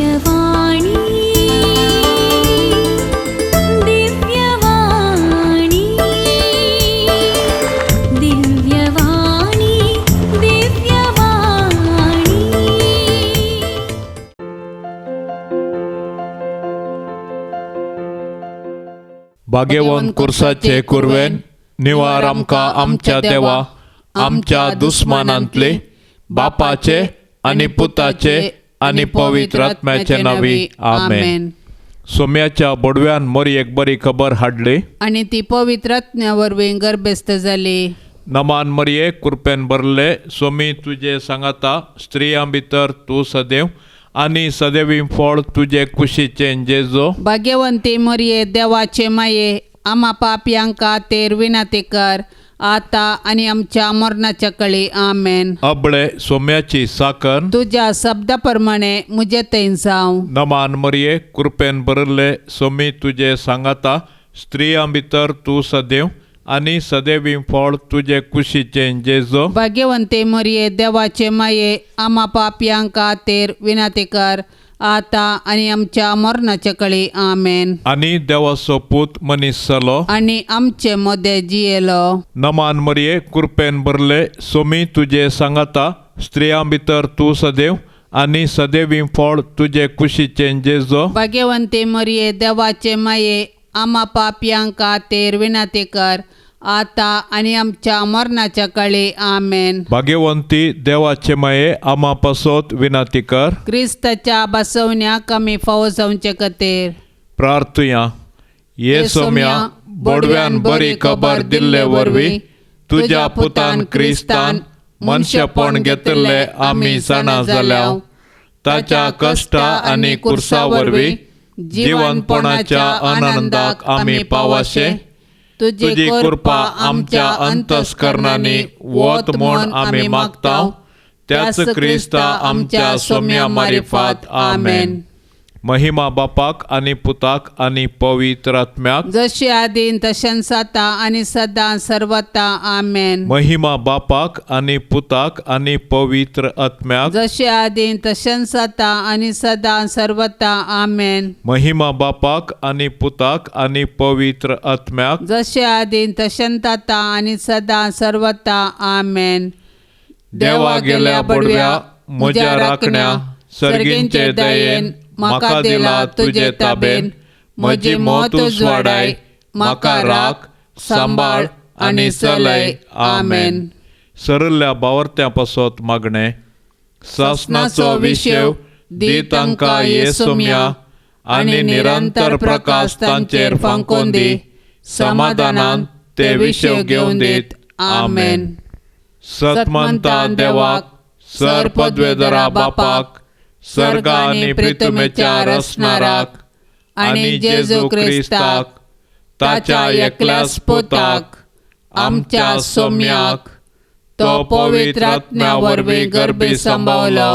दिव्यवाणी दिव्यवाणी दिव्यवाणी दिव्यवाणी। भाग्यवंत कुर्साचे कुरवेन निवार आमकां आमच्या देवा आमच्या दुस्मानांतले बापाचे आनी पुताचे आनी पवित्र आत्म्याचे नांवी आमेन। सोम्याच्या बोडव्यान मोरयेक बरी खबर हाडली आनी ती पवित्र आत्म्या वरवीं गर्भस्थ जाली। नमान मरये कुरपेन भरले सोमी तुजे सांगाता स्त्रियां भितर तूं सदैव आनी सदैवी फळ तुजे कुशीचें जेजो। भाग्यवंती मरये देवाचे माये आमा पापयांक खातीर विनंती कर आता आनी आमच्या मरणाच्या कळी आमेन। अबळे सोम्याची साकर तुज्या शब्दा प्रमाणे मुजे थंय जावं। नमान मरये कुरपेन भरले सोमी तुजे सांगाता स्त्रियां भितर तूं सदैव आनी सदैवी फळ तुजे कुशीचें जेजो। भाग्यवंती मरये देवाचे माये आमा पापयांक खातीर विनंती कर आता आनी आमच्या मरणाच्या कळी आमेन। आनी देवाचो पूत मनीस जालो आनी आमचे मदें जियेलो। नमान मरये कुरपेन भरले सोमी तुजे सांगाता स्त्रियां भितर तूं सदैव आनी सदैवी फळ तुजे कुशीचें जेजो। भाग्यवंती मरये देवाचे माये आमा पापयांक खातीर विनंती कर आता आनी आमच्या मरणाच्या कळी आमेन। भाग्यवंती देवाचे माये आमा पासत विनंती कर। क्रिस्ताच्या बसवण्याक आमी फावो जावचे खातीर प्रार्थुया। ये सोम्या बोडव्यान बरी खबर दिल्ले वरवीं तुज्या पुतान क्रिस्तान मनशेपण घेतिल्लें आमी जाणा जाल्या। ताच्या कश्टा आनी कुर्सा वरवीं जिवनपणाच्या आनंदाक आमी पावाशे। तुजी कृपा आमच्या अंतस्करणांनी वत म्हूण आमी मागता त्याच क्रिस्ता आमच्या सोम्या मारिफात आमेन। महिमा बापाक आनी पुताक आनी पवित्र आत्म्याक जशी आदीन तशेंच आतां आनी सदां सर्वता आमेन। महिमा बापाक आनी पुताक आनी पवित्र आत्म्याक जशी आदीन तशेंच आतां आनी सदां सर्वता आमेन। महिमा बापाक आनी पुताक आनी पवित्र आत्म्याक जशी आदीन तशेंच आतां आनी सदां सर्वता आमेन। देवा गेल्या बोडव्या म्हज्या राखण्या सर्गींचे दयेन म्हाका दिला तुजे ताबेन म्हजी मौत उजवाडाय म्हाका राख सांबाळ आनी चलय आमेन। सरल्या बावर्त्या पासत मागणें सासनाचो विशेव दी तांकां ये सोम्या आनी निरंतर प्रकाश तांचेर फांकोवन दी समाधानान ते विशेव घेवन दीत आमेन। सतमंता देवाक सर पदवेदरा बापाक सर्ग आनी प्रितमेच्या रचणाराक आनी जेजू क्रिस्ताक ताच्या एकल्याच पुताक आमच्या सोम्याक तो पवित्र आत्म्या वरवीं गर्भी सांबावलो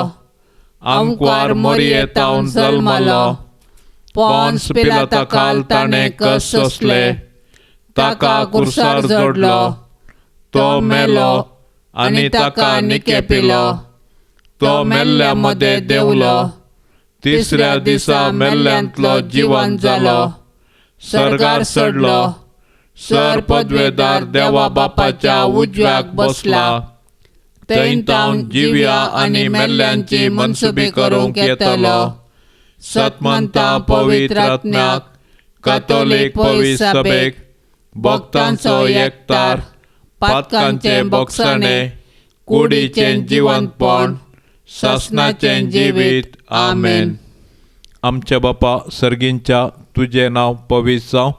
आमकार मोरये तावन जल्मलो पोन्स पिलाता खाल ताणें कश्ट सोंसले ताका कुर्सार जोडलो तो मेलो आनी ताका निकेपिलो तो मेल्ल्या मदें देंवलो तिसऱ्या दिसा मेल्ल्यांतलो जिवन जालो सर्गार चडलो सर पदवेदार देवा बापाच्या उजव्याक बसला थंय तावन जिव्या आनी मेल्ल्यांची मनसुबी करूंक येतलो। सतमंता पवित्र आत्म्याक कातोलीक पवित्र सभेक भक्तांचो एकतार पातकांचे बोगसणे कुडीचें जिवंतपण सासनाचें जिवीत आमेन। आमच्या बापा सर्गींच्या तुजें नांव पवित्र जावं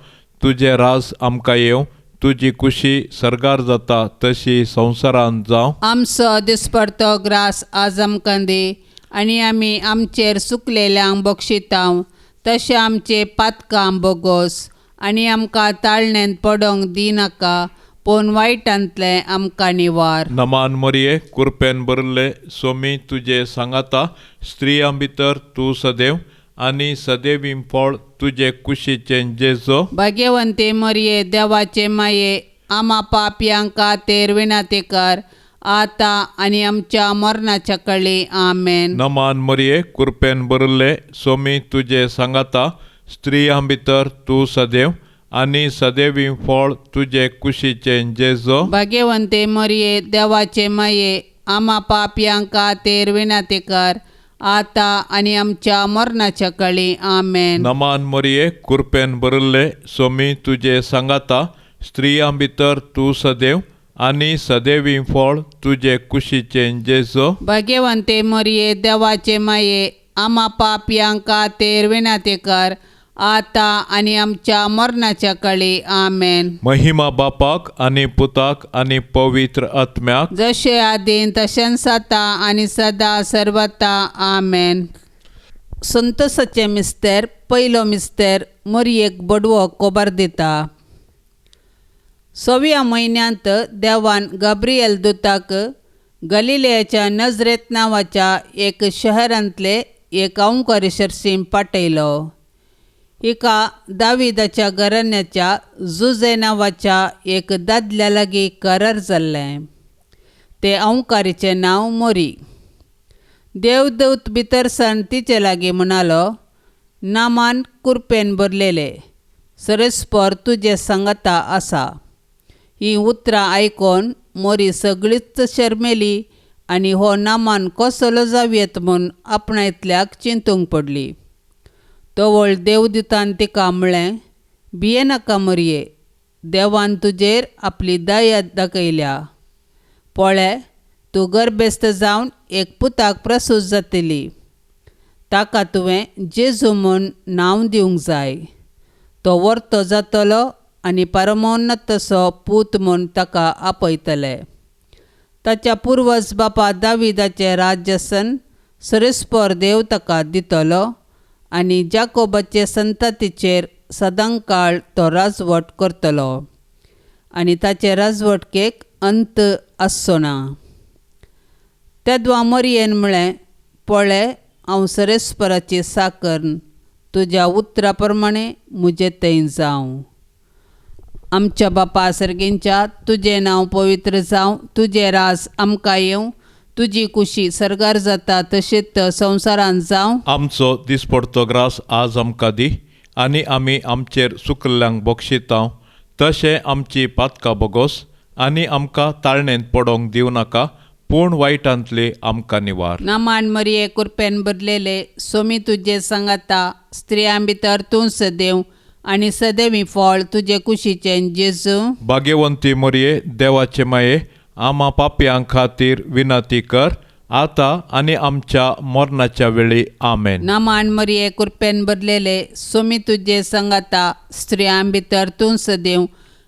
तुजें राज आमकां येवं तुजी कुशी सर्गार जाता तशी संवसारांत जावं। आमचो दिसपडतो ग्रास आज आमकां दी आनी आमी आमचेर सुकलेल्यांक बक्षितांव तशें आमचे पातकां बोगोस आनी आमकां ताळणेंत पडोंक दिनाका पूण वायटांतलें आमकां निवार। नमान मरये कुरपेन भरले सोमी तुजे सांगाता स्त्रियां भितर तूं सदैव आनी सदैवी फळ तुजे कुशीचें जेजो। भाग्यवंती मरये देवाचे माये आमा पापयांक खातीर विनंती कर आतां आनी आमच्या मरणाच्या कळी. आमेन. नमान मरिये, कृपेन भरिल्ले, स्वामी तुजे सांगाता, स्त्रियां भितर तूं सदैव आनी सदैवी फळ तुजे कुशीचें जेजो. भाग्यवंते मरिये, देवाचे माये, आमा पापयांक खातीर विनंती कर, आतां आनी आमच्या मरणाच्या कळी. आमेन. नमान मरिये, कृपेन भरिल्ले, स्वामी तुजे सांगाता, स्त्रियां भितर तूं सदैव आनी सदैवी फळ तुजे कुशीचें जेजो. भाग्यवंते मरिये, देवाचे माये, आमा पापयांक खातीर विनंती कर, आतां आनी आमच्या मरणाच्या कळी. आमेन. महिमा बापाक आनी पुताक आनी पवित्र आत्म्याक, जशें आदीं तशेंच आतां आनी सदां सर्वता. आमेन. संतोषाचें मिस्तेर. पयलो मिस्तेर. मरयेक बडवो खबर दिता. सव्या म्हयन्यांत देवान गाब्रिएल दुताक गलिलेयाच्या नजरेत नांवाच्या एक शहरांतले एक अंवकारी शर्शीं पाठयलो. हिका दाविदाच्या घराण्याच्या जुजे नांवाच्या एक दादल्या लागीं करार जाल्लें. ते अंवकारीचें नांव मोरी. देवदूत भितर सन तिचे लागीं म्हणालो, नामान कुरपेन भरलेले, सरेस्पर तुजे सांगाता आसा. हीं उतरां आयकून मोरी सगळीच शर्मेली आनी हो नामान कसलो जावयेत म्हूण आपणायतल्याक चिंतूंक पडली. तवळ देवदूतान तिका म्हळें, भियेनाका मरये, देवान तुजेर आपली दया दाखयल्या. पळय, तूं गर्भेस्त जावन एक पुताक प्रसूत जातली. ताका तुवें जेजू म्हूण नांव दिवंक जाय. तो वर्तो जातलो आनी परमोन्नतसो पूत म्हूण ताका आपयतले. ताच्या पुर्वज बापा दाविदाचें राज्यासन सरेस्पर देव ताका दितलो आनी जाकोबाचे संततीचेर सदांकाळ तो राजवट करतलो आनी ताचे राजवटकेक अंत आसचो ना. तेदवा मरयेन म्हळें, पळय, हांव सरेस्पराची साकर, तुज्या उतरा प्रमाणें म्हजे थंय जावं. आमच्या बापा सर्गींच्या, तुजें नांव पवित्र जावं, तुजें राज आमकां येवं, तुजी कुशी सर्गार जाता तशीच संवसारांत जावं. आमचो दिसपडतो ग्रास आज आमकां दी आनी आमी आमचेर सुकल्ल्यांक बक्षितांव तशें आमची पातकां बोगोस आनी आमकां ताळणेंत पडोंक दिवं नाका, पूण वायटांतली आमकां निवार. नामान मरिये, कुरपेन भरलेले, सोमी तुजे सांगाता, स्त्रियां भितर तूं सदैव आनी सदैवी फळ तुजे कुशीचें जेजू. भाग्यवंती मरिये, देवाचे माये, आमा पापयां खातीर विनंती कर, आतां आनी आमच्या मरणाच्या वेळी. आमेन. नामान मरिये, कुरपेन भरलेले, सोमी तुजे सांगाता, स्त्रियां भितर तूं सदैव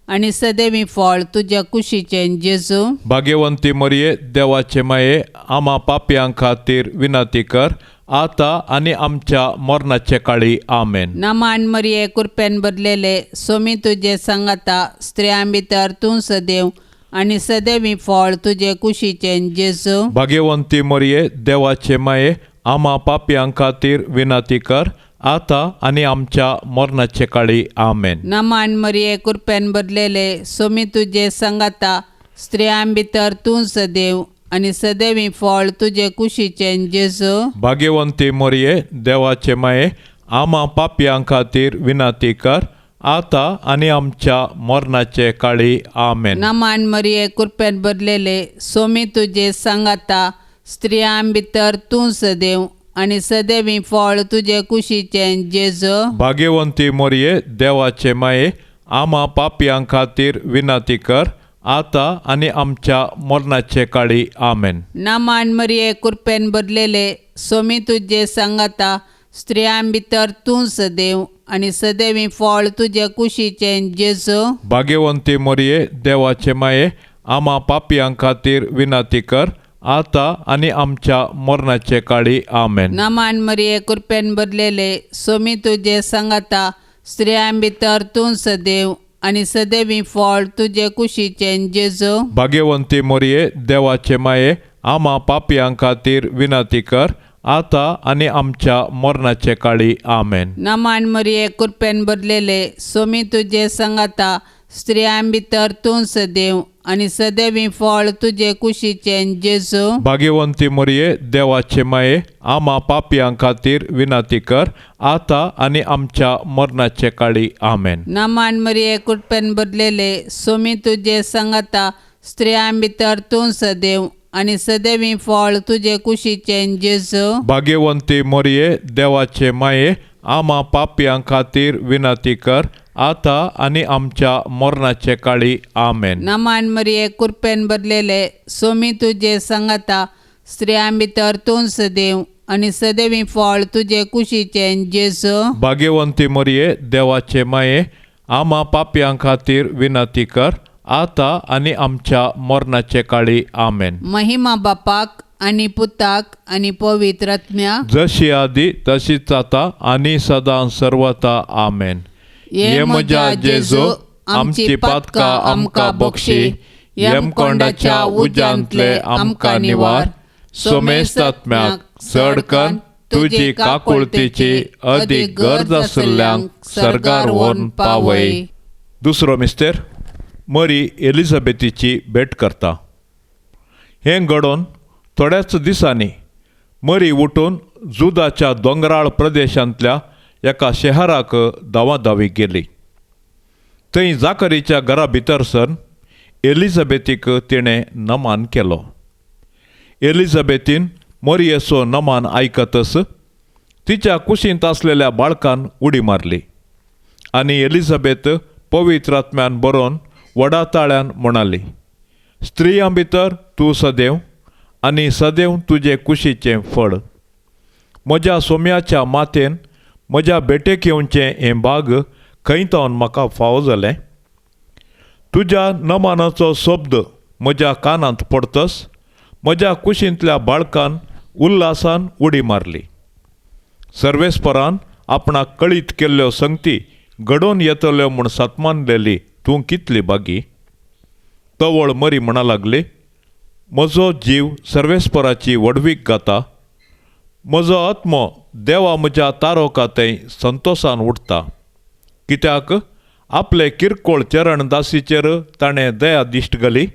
आनी सदैवी फळ तुज्या कुशीचें जेजू. भाग्यवंती मरिये, देवाचे माये, आमा पापयां खातीर विनंती कर, आतां आनी आमच्या मरणाचे काळी. आमेन. नामान मरिये, कुरपेन भरलेले, सोमी तुजे सांगाता, स्त्रियां भितर तूं सदैव आनी सदैवी फळ तुजे कुशीचें जेजू. भाग्यवंती मरिये, देवाचे माये, आमा पापयां खातीर विनंती कर, आतां आनी आमच्या मरणाचे काळी. आमेन. नामान मरिये, कुरपेन भरलेले, सोमी तुजे सांगाता, स्त्रियां भितर तूं सदैव आनी सदैवी फळ तुजे कुशीचें जेजू. भाग्यवंती मरिये, देवाचे माये, आमा पापयां खातीर विनंती कर, आतां आनी आमच्या मरणाचे काळी. आमेन. नामान मरिये, कुरपेन भरलेले, सोमी तुजे सांगाता, स्त्रियां भितर तूं सदैव आनी सदैवी फळ तुजे कुशीचें जेजू. भाग्यवंती मरिये, देवाचे माये, आमा पापयां खातीर विनंती कर, आतां आनी आमच्या मरणाचे काळी. आमेन. नामान मरिये, कुरपेन भरलेले, सोमी तुजे सांगाता, स्त्रियां भितर तूं सदैव आनी सदैवी फळ तुजे कुशीचें जेजू. भाग्यवंती मरिये, देवाचे माये, आमा पापयां खातीर विनंती कर, आतां आनी आमच्या मरणाचे काळी. आमेन. नामान मरिये, कुरपेन भरलेले, सोमी तुजे सांगाता, स्त्रियां भितर तूं सदैव आनी सदैवी फळ तुजे कुशीचें जेजू. भाग्यवंती मरिये, देवाचे माये, आमा पापयां खातीर विनंती कर, आतां आनी आमच्या मरणाचे काळी. आमेन. नामान मरिये, कुरपेन भरलेले, सोमी तुजे सांगाता, स्त्रियां भितर तूं सदैव आनी सदैवी फळ तुजे कुशीचें जेजू. भाग्यवंती मरिये देवाचे माये, आमा पापयां खातीर विनंती कर आतां आनी आमच्या मरणाचे काळी. आमेन. नमान मरिये कृपेन भरलेले, सोमी तुजे सांगाता, स्त्रियां भितर तूं सदैव आनी सदैवी फळ तुजे कुशीचें जेजू. भाग्यवंती मरिये देवाचे माये, आमा पापयां खातीर विनंती कर आतां आनी आमच्या मरणाचे काळी. आमेन. नमान मरिये कृपेन भरलेले, सोमी तुजे सांगाता, स्त्रियां भितर तूं सदैव आनी सदैवी फळ तुजे कुशीचें जेजू. भाग्यवंती मरिये देवाचे माये, आमा पापयां खातीर विनंती कर आतां आनी आमच्या मरणाचे काळी. आमेन. महिमा बापाक आनी पुताक आनी पवित्र आत्म्याक, जशी आदी तशीच आतां आनी सदां सर्वता. आमेन. ये म्हज्या जेजू, आमची पातकां आमकां बक्षी, यमकोंडाच्या उज्यांतले आमकां निवार, सोमेस्तात्म्याक चड कन्न तुजी काकुळतीची अदीक गरज आशिल्ल्यांक सर्गार व्हरून पावय. दुसरो मिस्तेर मरी एलिझाबेथीची भेट करता. हें घडोवन थोड्याच दिसांनी मरी उठून जुदाच्या दोंगराळ प्रदेशांतल्या एका शहराक धांवाधावी गेली. थंय जाकरीच्या घरा भितर सर एलिझाबेथीक तिणें नमान केलो. एलिझाबेथीन मरियेचो नमान आयकतच तिच्या कुशींत आसलेल्या बाळकान उडी मारली आनी एलिझाबेथ पवित्र आत्म्यान बरोवन व्हडा ताळ्यान म्हणाली, स्त्रियां भितर तूं सदैव आनी सदैव तुजे कुशीचें फळ. म्हज्या सोम्याच्या मातेन म्हज्या भेटेक येवचें हें भाग खंय तावन म्हाका फावो जालें? तुज्या नमानाचो शब्द म्हज्या कानांत पडतच म्हज्या कुशींतल्या बाळकान उल्हासान उडी मारली. सर्वेस्परान आपणाक कळीत केल्ल्यो संगती घडोवन येतल्यो म्हूण सतमानलेली तूं कितली बागी. तवळ मरी म्हणा लागली, म्हजो जीव सर्वेस्पराची व्हडवीक गाता, म्हजो आत्मो देवा म्हज्या तारोका थंय संतोसान उठता, कित्याक आपले किरकोळ चरण दासीचेर ताणें दया दिश्ट घाली.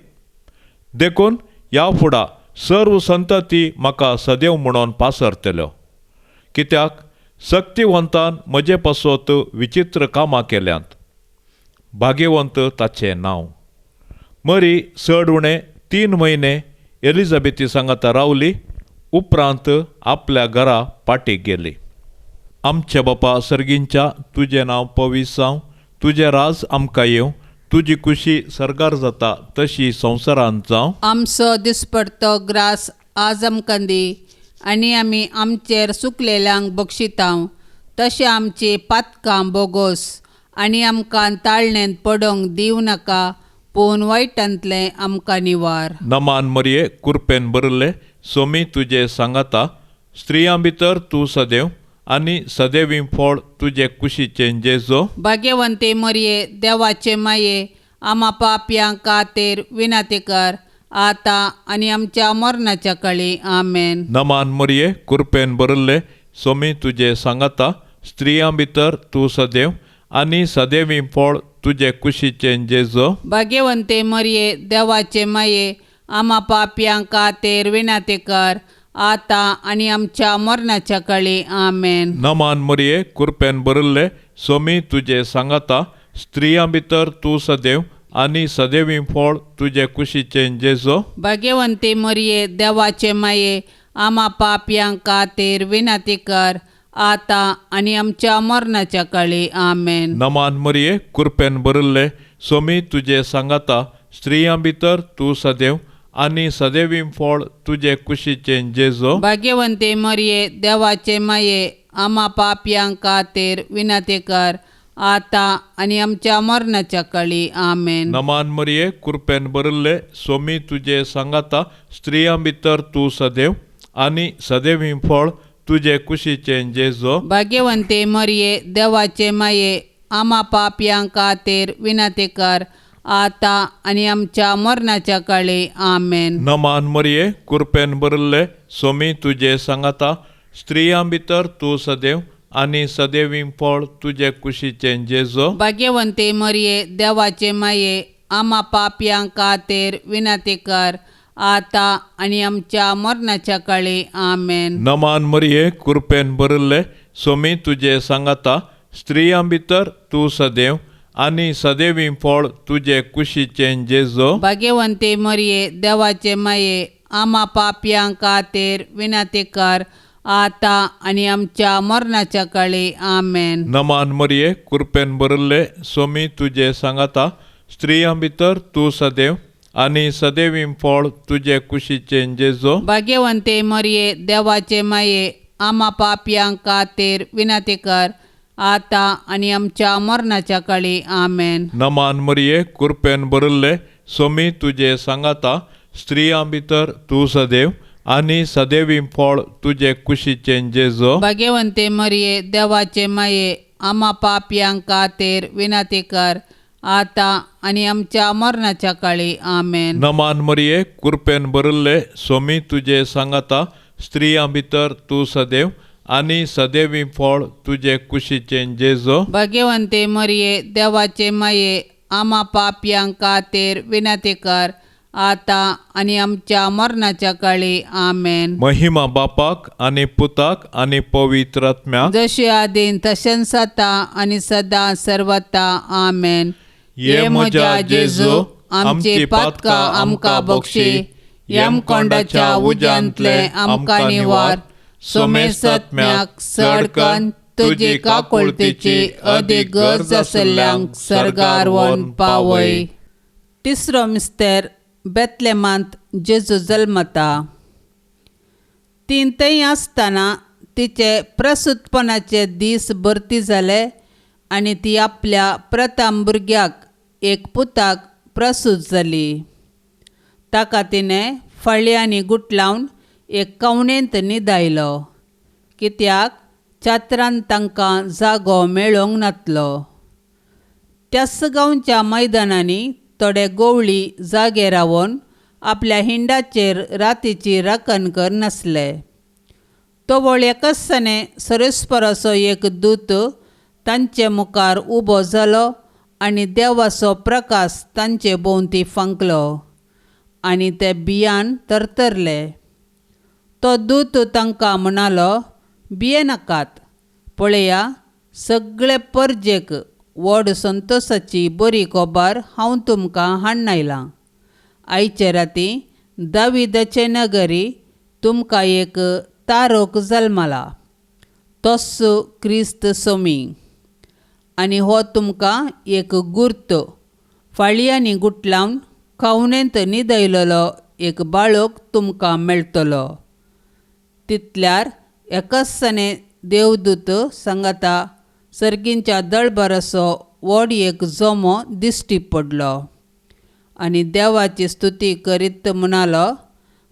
देखून ह्या फुडा सर्व संतती म्हाका सदैव म्हणून पासरतल्यो, कित्याक सक्तिवंतान म्हजे पासत विचित्र कामां केल्यांत. भाग्यवंत ताचें नांव. मरी चड उणें 3 म्हयने एलिझाबेथी सांगाता रावली, उपरांत आपल्या घरा पाटी गेली. आमच्या बापा सर्गींच्या, तुजें नांव पवित्र जावं, तुजें राज आमकां येवं, तुजी खुशी सर्गार जाता तशी संवसारांत जावं. आमचो दिसपडतो ग्रास आज आमकां दी आनी आमी आमचेर सुकलेल्यांक बक्षितांव तशें आमची पातकां बोगोस आनी आमकां ताळणेंत पडोंक दिवं नाका, पूण वायटांतलें आमकां निवार. नमान मरिये कुरपेन भरिल्ले, सोमी तुजे सांगाता, स्त्रियां भितर तूं सदैव आनी सदैवी फळ तुजे कुशीचें जेजू. भाग्यवंती मरिये देवाचे माये, आमा पापयां खातीर विनंती कर आतां आनी आमच्या मरणाच्या काळी. आमेन. नमान मरिये कुरपेन भरिल्ले, सोमी तुजे सांगाता, स्त्रियां भितर तूं सदैव आनी सदैवी फळ तुजे कुशीचें जेजू. भाग्यवंती मरिये देवाचे माये, आमा पापयां खातीर विनंती कर आतां आनी आमच्या मरणाच्या काळी. आमेन. नमान मरिये कुरपेन भरिल्ले, सोमी तुजे सांगाता, स्त्रियां भितर तूं सदैव आनी सदैवी फळ तुजे कुशीचें जेजू. भाग्यवंती मरिये देवाचे माये, आमा पापयां खातीर विनंती कर आतां आनी आमच्या मरणाच्या काळी. आमेन. नमान मरिये कुरपेन भरिल्ले, सोमी तुजे सांगाता, स्त्रियां भितर तूं सदैव आनी सदैवी फळ तुजे कुशीचें जेजू. भाग्यवंती मरिये देवाचे माये, आमा पापयां खातीर विनंती कर आतां आनी आमच्या मरणाच्या काळी. आमेन. नमान मरिये कुरपेन भरिल्ले, सोमी तुजे सांगाता, स्त्रियां भितर तूं सदैव आनी सदैवी फळ तुजे कुशीचें जेजू. भाग्यवंती मरिये देवाचे माये, आमा पापयां खातीर विनंती कर आतां आनी आमच्या मरणाच्या काळी. आमेन. नमान मरिये कुरपेन भरिल्ले, सोमी तुजे सांगाता, स्त्रियां भितर तूं सदैव आनी सदैवी फळ तुजे कुशीचें जेजू. भाग्यवंती मरिये देवाचे माये, आमा पापयां खातीर विनंती कर आतां आनी आमच्या मरणाच्या काळी. आमेन. नमान मरिये, कृपेन भरिल्ले, सोमी तुजे सांगाता, स्त्रियां भितर तूं सदैव आनी सदैवी फळ तुजे कुशीचें जेजो. भाग्यवंती मरिये, देवाचे माये, आमा पापयां खातीर विनंती कर आतां आनी आमच्या मरणाच्या काळी. आमेन. नमान मरिये, कृपेन भरिल्ले, सोमी तुजे सांगाता, स्त्रियां भितर तूं सदैव आनी सदैवी फळ तुजे कुशीचें जेजो. भाग्यवंती मरिये, देवाचे माये, आमा पापयां खातीर विनंती कर आतां आनी आमच्या मरणाच्या काळी. आमेन. नमान मरिये, कृपेन भरिल्ले, सोमी तुजे सांगाता, स्त्रियां भितर तूं सदैव आनी सदैवी फळ तुजे कुशीचें जेजो. भाग्यवंती मरिये, देवाचे माये, आमा पापयां खातीर विनंती कर आतां आनी आमच्या मरणाच्या काळी. आमेन. नमान मरिये, कृपेन भरिल्ले, सोमी तुजे सांगाता, स्त्रियां भितर तूं सदैव आनी सदैवी फळ तुजे कुशीचें जेजो. भाग्यवंती मरिये, देवाचे माये, आमा पापयां खातीर विनंती कर आतां आनी आमच्या मरणाच्या काळी. आमेन. महिमा बापाक आनी पुताक आनी पवित्र आत्म्याक, जशी आदीन तशेंच आतां आनी सदां सर्वता. आमेन. ये म्हज्या जेजू, आमची पातकां आमकां बक्षी, यमकोंडाच्या उज्यांतले आमकां निवार, सोमेसत्म्याक सडकन तुजी काकुळतीची अदीक गरज आशिल्ल्यांक सर्गार व्हरून पावय. तिसरो मिस्तेर, बेतलेमांत जेजू जल्मता. ती थंय आसतना तिचे प्रसूतपणाचे दीस भरती जाले आनी ती आपल्या प्रथम भुरग्याक एक पुताक प्रसूत जाली. ताका तिणें फळयांनी गुटलावन एक कवणेंत न्हिदायलो, कित्याक छात्रान तांकां जागो मेळोवंक नातलो. त्याच गांवच्या मैदानांनी थोडे गोवळी जागे रावन आपल्या हिंडाचेर रातीची राखण कर नासले. तवळ एकसने सरेस्पराचो एक दूत तांचे मुखार उबो जालो आनी देवाचो प्रकाश तांचे भोंवती फांकलो आनी ते बियान तरतरले. तो दूत तांकां म्हणालो, भियेनाकात, पळया सगळे परजेक व्हड संतोशाची बरी खबर हांव तुमकां हाडून आयलां. आयचे राती दाविदाचे नगरी तुमकां एक तारोक जल्मला, तोच क्रिस्त सोमी. आनी हो तुमकां एक गुर्त, फाळयांनी गुटलावन खावणेंत न्हिदयलेलो एक बाळक तुमकां मेळटलो. तितल्यार एकसने देवदूत सांगाता सर्गींच्या दळभराचो व्हड एक जमो दिश्टी पडलो आनी देवाची स्तुती करीत म्हणालो,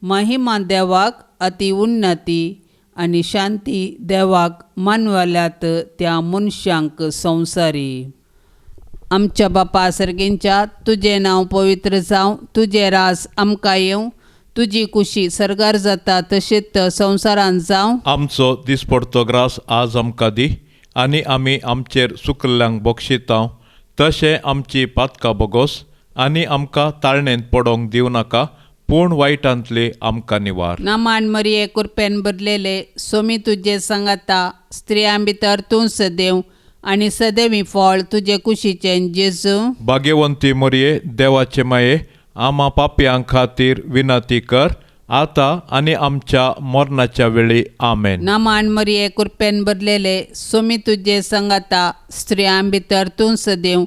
महिमा देवाक अति उन्नती आनी शांती देवाक मानवल्यात त्या मनशांक संवसारी. आमच्या बापा सर्गींच्या, तुजें नांव पवित्र जावं, तुजें राज आमकां येवं, तुजी कुशी सर्गार जाता तशीच संवसारांत जावं. आमचो दिसपडतो ग्रास आज आमकां दी आनी आमी आमचेर सुकल्ल्यांक बक्षितांव तशें आमची पातकां बोगोस आनी आमकां ताळणेंत पडोंक दिवं नाका, पूण वायटांतले आमकां निवार. नामान मरिये, कुरपेन भरलेले, सोमी तुजे सांगाता, स्त्रियां भितर तूं सदैव आनी सदैवी फळ तुजे कुशीचें जेजू. भाग्यवंती मरिये, देवाचे माये, आमा पापयां खातीर विनंती कर आतां आनी आमच्या मरणाच्या वेळी. आमेन. नामान मरिये, कुरपेन भरलेले, सोमी तुजे सांगाता, स्त्रियां भितर तूं सदैव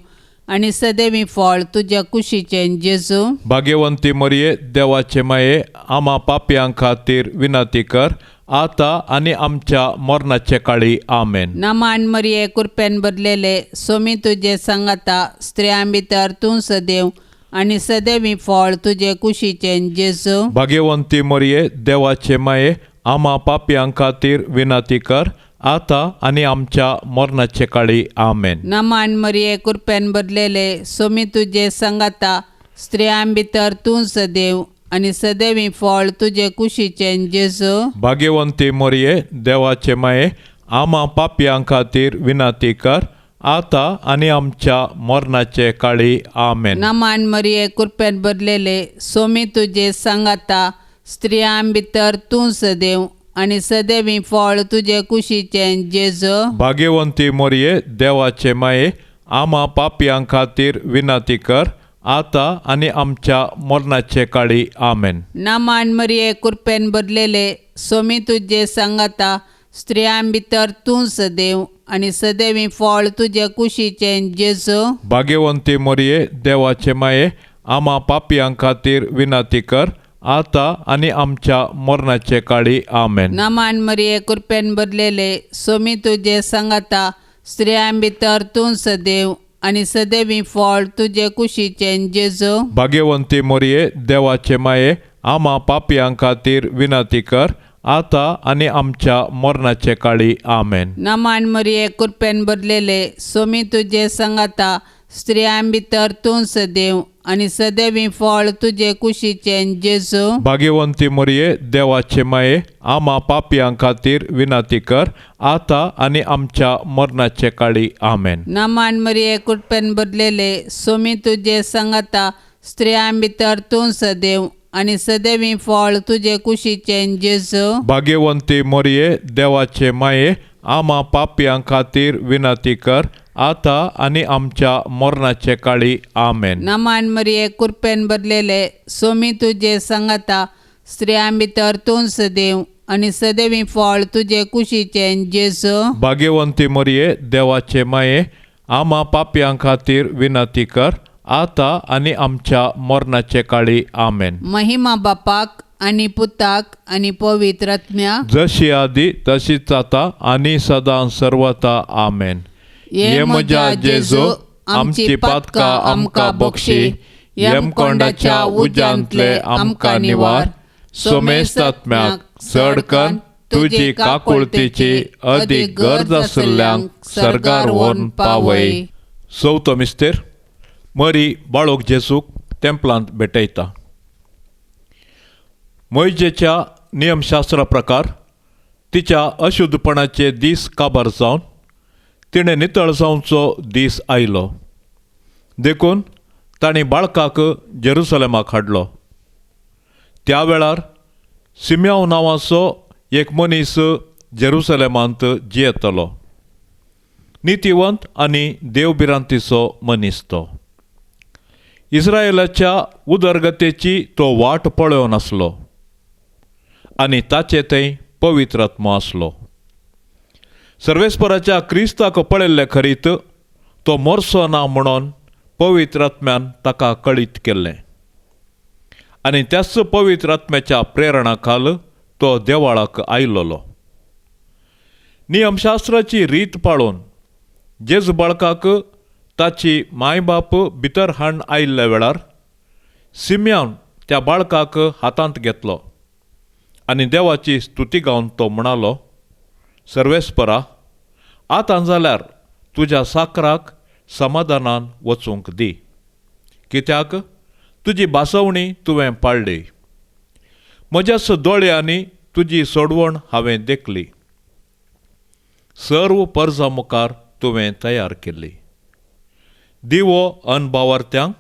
आनी सदैवी फळ तुज्या कुशीचें जेजू. भाग्यवंती मरिये, देवाचे माये, आमा पापयां खातीर विनंती कर आतां आनी आमच्या मरणाचे काळी. आमेन. नामान मरिये, कुरपेन भरलेले, सोमी तुजे सांगाता, स्त्रियां भितर तूं सदैव आनी सदैवी फळ तुजे कुशीचें जेजू. भाग्यवंती मरिये, देवाचे माये, आमा पापयां खातीर विनंती कर आतां आनी आमच्या मरणाचे काळी. आमेन. नामान मरिये, कुरपेन भरलेले, सोमी तुजे सांगाता, स्त्रियां भितर तूं सदैव आनी सदैवी फळ तुजे कुशीचें जेजू. भाग्यवंती मरिये, देवाचे माये, आमा पापयां खातीर विनंती कर आतां आनी आमच्या मरणाचे काळी. आमेन. नमान मरिये कृपेन भरलेले सोमी तुजे सांगाता, स्त्रियां भितर तूं सदैव आनी सदैवी फळ तुजे कुशीचें जेजू. भाग्यवंती मोरये देवाचे माये, आमा पापयां खातीर विनंती कर, आतां आनी आमच्या मरणाचे काळी. आमेन. नमान मरिये कृपेन भरलेले सोमी तुजे सांगाता, स्त्रियां भितर तूं सदैव आनी सदैवी फळ तुजे कुशीचें जेजू. भाग्यवंती मोरये देवाचे माये, आमा पापयां खातीर विनंती कर, आतां आनी आमच्या मरणाचे काळी. आमेन. नमान मरिये कृपेन भरलेले सोमी तुजे सांगाता, स्त्रियां भितर तूं सदैव आनी सदैवी फळ तुजे कुशीचें जेजू. भाग्यवंती मोरये देवाचे माये, आमा पापयां खातीर विनंती कर, आतां आनी आमच्या मरणाचे काळी. आमेन. नमान मरिये कृपेन भरलेले सोमी तुजे सांगाता, स्त्रियां भितर तूं सदैव आनी सदैवी फळ तुजे कुशीचें जेजू. भाग्यवंती मोरये देवाचे माये, आमा पापयां खातीर विनंती कर, आतां आनी आमच्या मरणाचे काळी. आमेन. नमान मरिये कृपेन भरलेले सोमी तुजे सांगाता, स्त्रियां भितर तूं सदैव आनी सदैवी फळ तुजे कुशीचें जेजू. भाग्यवंती मोरये देवाचे माये, आमा पापयां खातीर विनंती कर, आतां आनी आमच्या मरणाचे काळी. आमेन. नमान मरिये कृपेन भरलेले सोमी तुजे सांगाता, स्त्रियां भितर तूं सदैव आनी सदैवी फळ तुजे कुशीचें जेजू. भाग्यवंती मोरये देवाचे माये, आमा पापयां खातीर विनंती कर, आतां आनी आमच्या मरणाचे काळी. आमेन. महिमा बापाक आनी पुताक आनी पवित्र आत्म्याक, जशी आदी तशीच आतां आनी सदां सर्वता. आमेन. हे म्हज्या जेजू, आमची पातकां आमकां बक्षी, यमकोंडाच्या उज्यांतले आमकां निवार, सोमेस्तात्म्याक चडकन तुजी काकुळतीची अदीक गरज आशिल्ल्यांक सर्गार व्हरून पावय. चवथो मिस्तेर. मरी बाळोक जेजूक तेंपलांत भेटयता. मोयजेच्या नियमशास्त्रा प्रकार तिच्या अशुद्धपणाचे दीस काबार जावन तिणें नितळ जावचो दीस आयलो, देखून तांणी बाळकाक जेरुसलेमाक हाडलो. त्या वेळार सिम्याव नांवाचो एक मनीस जेरुसलेमांत जियेतलो, नितीवंत आनी देवभिरांतीचो मनीस तो. इस्रायलाच्या उदरगतेची तो वाट पळोवन आसलो आनी ताचे थंय पवित्र आत्मो आसलो. सर्वेस्पराच्या क्रिस्ताक पळयल्ले खरीत तो मरचो ना म्हणून पवित्र आत्म्यान ताका कळीत केल्लें आनी त्याच पवित्र आत्म्याच्या प्रेरणा खाल तो देवाळाक आयलोलो. नियमशास्त्राची रीत पाळून जेजू बाळकाक ताची मायबाप भितर हाडून आयिल्ल्या वेळार सिम्यान त्या बाळकाक हातांत घेतलो आनी देवाची स्तुती गावन तो म्हणालो, सर्वेस्परा, आतां जाल्यार तुज्या साकराक समाधानान वचूंक दी, कित्याक तुजी भासवणी तुवें पाळ्ळी, म्हज्याच दोळ्यांनी तुजी सोडवण हांवें देखली, सर्व परजा मुखार तुवें तयार केल्ली. दिवो अनभावार्थ्यांक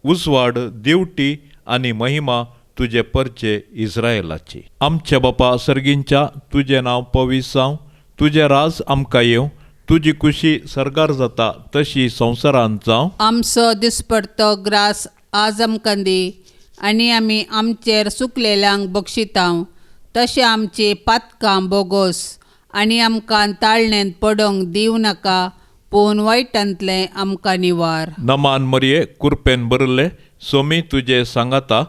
उजवाड दिवटी आनी महिमा तुजे परचे इस्रायलाची. आमच्या बापा सर्गींच्या, तुजें नांव पवित्र जावं, तुजें राज आमकां येवं, तुजी खुशी सर्गार जाता तशी संवसारांत जावं. आमचो दिसपडतो ग्रास आज आमकां दी आनी आमी आमचेर सुकलेल्यांक बक्षितांव तशें आमची पातकां बोगोस आनी आमकां ताळणेंत पडोंक दिवं नाका, पूण वायटांतलें आमकां निवार. नमान मरिये, कुरपेन भरिल्ले सोमी तुजे सांगाता,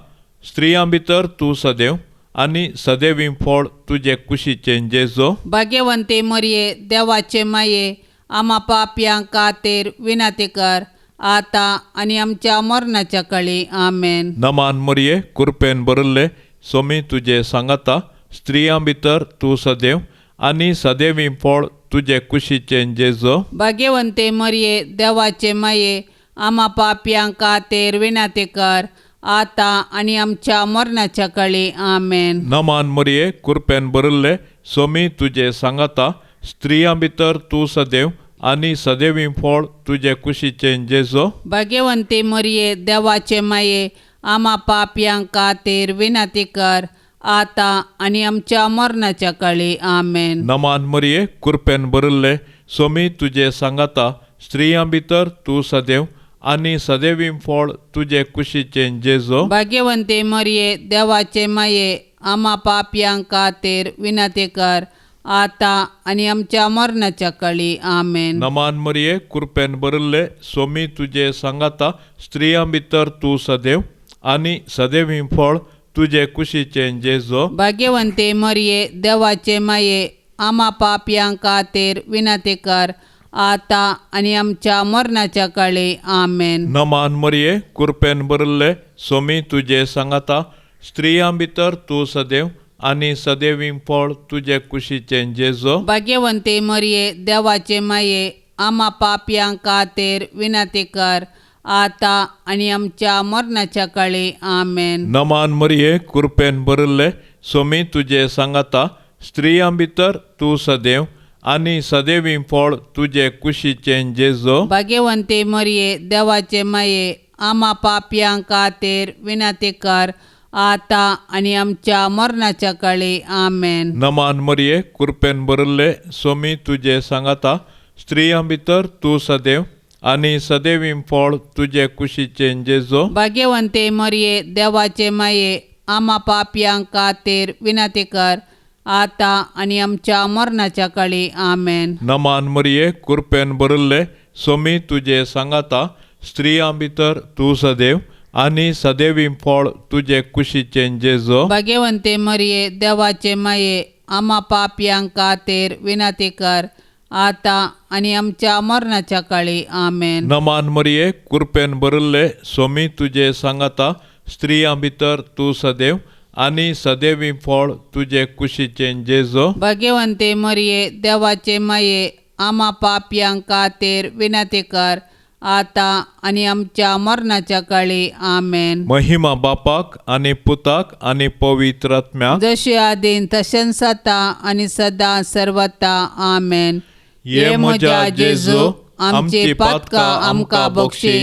स्त्रियां भितर तूं सदैव आनी सदैवी फळ तुजे कुशीचें जेजो. भाग्यवंती मरिये देवाचे माये, आमा पापयां खातीर विनंती कर, आतां आनी आमच्या मरणाच्या काळी. आमेन. नमान मरिये, कुरपेन भरिल्ले सोमी तुजे सांगाता, स्त्रियां भितर तूं सदैव आनी सदैवी फळ तुजे कुशीचें जेजो. भाग्यवंती मरिये देवाचे माये, आमा पापयां खातीर विनंती कर, आतां आनी आमच्या मरणाच्या काळी. आमेन. नमान मरिये, कुरपेन भरिल्ले सोमी तुजे सांगाता, स्त्रियां भितर तूं सदैव आनी सदैवी फळ तुजे कुशीचें जेजो। भाग्यवंती मरिये देवाचे माये आमा पापयां खातीर विनंती कर आतां आनी आमच्या मरणाच्या काळी। आमेन। नमान मरिये कृपेन भरिल्ले सोमी तुजे सांगाता, स्त्रियां भितर तूं सदैव आनी सदैवी फळ तुजे कुशीचें जेजो। भाग्यवंती मरिये देवाचे माये आमा पापयां खातीर विनंती कर आतां आनी आमच्या मरणाच्या काळी। आमेन। नमान मरिये कृपेन भरिल्ले सोमी तुजे सांगाता, स्त्रियां भितर तूं सदैव आनी सदैवी फळ तुजे कुशीचें जेजो। भाग्यवंती मरिये देवाचे माये आमा पापयां खातीर विनंती कर आतां आनी आमच्या मरणाच्या काळी। आमेन। नमान मरिये कृपेन भरिल्ले सोमी तुजे सांगाता, स्त्रियां भितर तूं सदैव आनी सदैवी फळ तुजे कुशीचें जेजो। भाग्यवंती मरिये देवाचे माये आमा पापयां खातीर विनंती कर आतां आनी आमच्या मरणाच्या काळी। आमेन। नमान मरिये कृपेन भरिल्ले सोमी तुजे सांगाता, स्त्रियां भितर तूं सदैव आनी सदैवी फळ तुजे कुशीचें जेजो। भाग्यवंती मरिये देवाचे माये आमा पापयां खातीर विनंती कर आतां आनी आमच्या मरणाच्या काळी। आमेन। नमान मरिये कृपेन भरिल्ले सोमी तुजे सांगाता, स्त्रियां भितर तूं सदैव आनी सदैवी फळ तुजे कुशीचें जेजो। भाग्यवंती मरिये देवाचे माये आमा पापयां खातीर विनंती कर आतां आनी आमच्या मरणाच्या काळी। आमेन। नमान मरिये कृपेन भरिल्ले सोमी तुजे सांगाता, स्त्रियां भितर तूं सदैव आनी सदैवी फळ तुजे कुशीचें जेजो। भाग्यवंती मरिये देवाचे माये आमा पापयां खातीर विनंती कर आतां आनी आमच्या मरणाच्या काळी। आमेन। नमान मरिये कृपेन भरिल्ले सोमी तुजे सांगाता, स्त्रियां भितर तूं सदैव आनी सदैवी फळ तुजे कुशीचें जेजो। भाग्यवंती मरिये देवाचे माये आमा पापयां खातीर विनंती कर आतां आनी आमच्या मरणाच्या काळी। आमेन। महिमा बापाक आनी पुताक आनी पवित्र आत्म्याक, जशी आदीन तशेंच आतां आनी सदां सर्वता। आमेन। ये म्हज्या जेजू आमची पातकां आमकां बक्षी,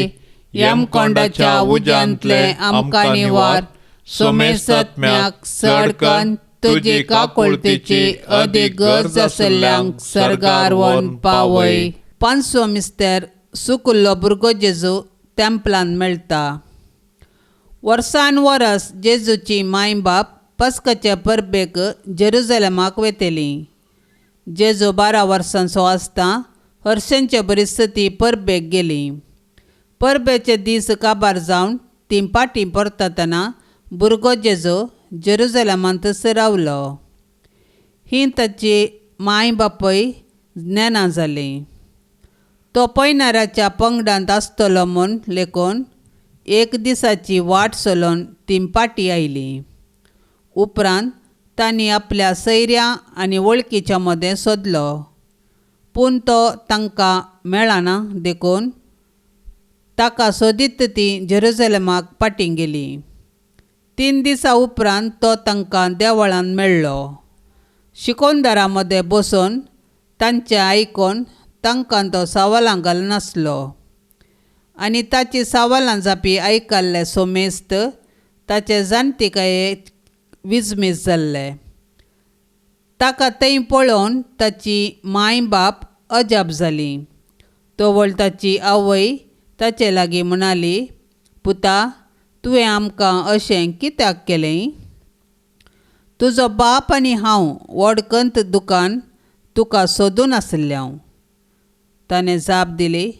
यमकोंडाच्या उज्यांतले आमकां निवार, सोमेसत्म्याक सडकन तुजी काकुळतीची अदीक गरज आसल्ल्यांक सर्गार व्हरून पावय। पांचवो मिस्तेर सुकुल्लो भुरगो जेजू तेंपलान मेळटा। वर्सान वरस जेजूची माय बाप पस्काच्या परबेक जेरुजलेमाक वेतली। जेजू 12 वर्सांचो आसता हरशेंचे परिस्थिती परबेक गेली। परबेचे दीस काबार जावन ती पाटी परततना भुरगो जेजू जेरुजलेमांतच रावलो। ही ताची माय बापूय ज्ञानां जाली। तो पयणाऱ्याच्या पंगडांत आसतलो म्हूण लेखून एक दिसाची वाट चलोवन ती पाटी आयली। उपरांत तांणी आपल्या सैऱ्या आनी वळखीच्या मदें सोदलो, पूण तो तांकां मेळना देखून ताका सोदीत ती जेरुजलेमाक पाटी गेली। 3 दिसां उपरांत तो तांकां देवळान मेळ्ळो। शिकोनदारां मदें बसून तांचें आयकून तांकां तो सवालां घालनासलो आनी ताची सवालां जापी आयकल्ले सोमेस्त ताचे जाणटिकायेक विजमीज जाल्ले। ताका थंय पळोवन ताची माय बाप अजाप जाली। तवळ ताची आवय ताचे लागीं म्हणाली, पुता तुवें आमकां अशें कित्याक केलें? तुजो बाप आनी हांव वडकंत दुकान तुका सोदून आशिल्ले हांव। ताणें जाप दिली,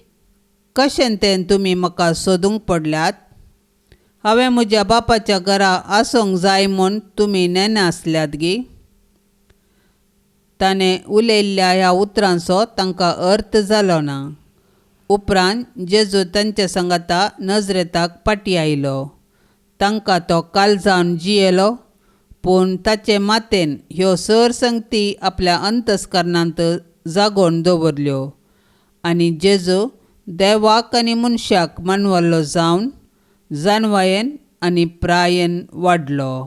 कशें तें तुमी म्हाका सोदूंक पडल्यात? हांवें म्हज्या बापाच्या घरा आसूंक जाय म्हूण तुमी नेना आसल्यात गी? ताणें उलयल्ल्या ह्या उतरांचो तांकां अर्थ जालो ना। उपरांत जेजू तांचे सांगाता नजरेताक पाटी आयलो। तांकां तो कालजावन जियेलो, पूण ताचे मातेन ह्यो सर संगती आपल्या अंतस्करणांत जागोवन दवरल्यो आनी जेजू देवाक आनी मनशाक मानवल्लो जावन जानवायेन आनी प्रायेन वाडलो।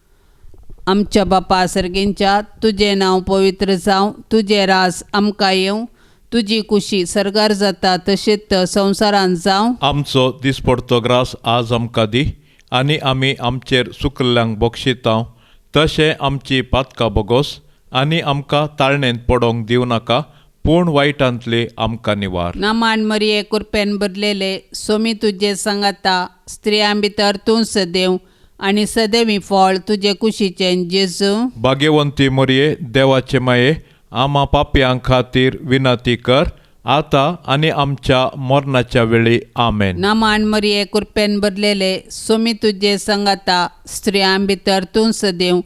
आमच्या बापा सर्गींच्या, तुजें नांव पवित्र जावं, तुजें राज आमकां येवं, तुजी कुशी सर्गार जाता तशेंच संवसारांत जावं. आमचो दिसपडतो ग्रास आज आमकां दी आनी आमी आमचेर चुकल्ल्यांक बक्षितांव तशें आमची पातकां बोगोस आनी आमकां ताळणेंत पडोंक दिवं नाका पूण वायटांतली आमकां निवार. नमान मरिये कृपेन भरलेले सोमी तुजे सांगाता स्त्रियां भितर तूं सदैव आनी सदैवी फळ तुजे कुशीचें जेजू. भाग्यवंती मरिये देवाचे माये आमा पापयां खातीर विनंती कर आतां आनी आमच्या मरणाच्या वेळी. आमेन. नमान मरिये कृपेन भरलेले सोमी तुजे सांगाता स्त्रियां भितर तूं सदैव